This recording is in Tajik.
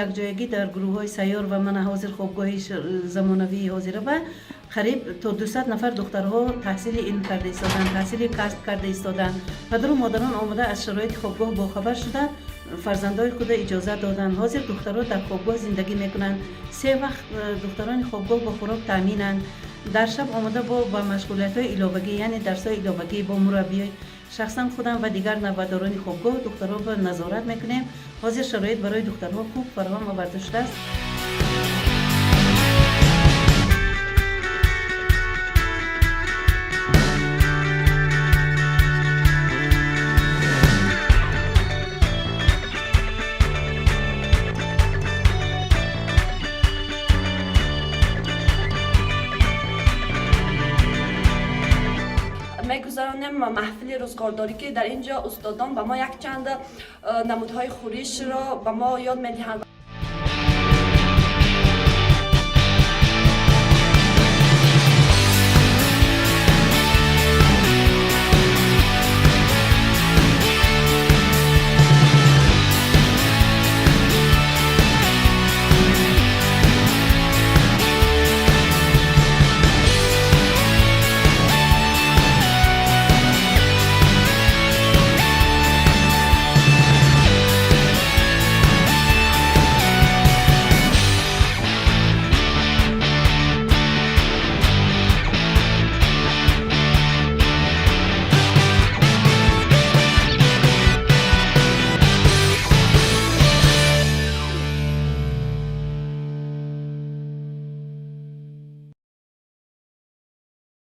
Якҷоягӣ дар гурӯҳҳои сайёр ва мана ҳозир хобгоҳи замонавии ҳозира ба қариб то 200 нафар духтарҳо таҳсили илм карда истоданд, таҳсили касб карда истоданд. Падару модарон омода аз шароити хобгоҳ бохабар шуда, фарзандои худро иҷозат доданд. Ҳозир духтарҳо дар хобгоҳ зиндагӣ мекунанд. Се вақт духтарони хобгоҳ бо хӯрок таъминанд. Дар шаб омода бо ба машғулиятҳои иловагӣ, яъне дарсҳои иловагӣ бо мураббиёи шахсан худам ва дигар навбатдорони хобгоҳ духтарҳоро назорат мекунем. Ҳозир шароит барои духтарҳо хуб фароҳам оварда шудааст. Мегузаронем маҳфили рӯзғордорӣ, ки дар ин ҷо устодон ба мо якчанд намудҳои хӯришро ба мо ёд медиҳанд.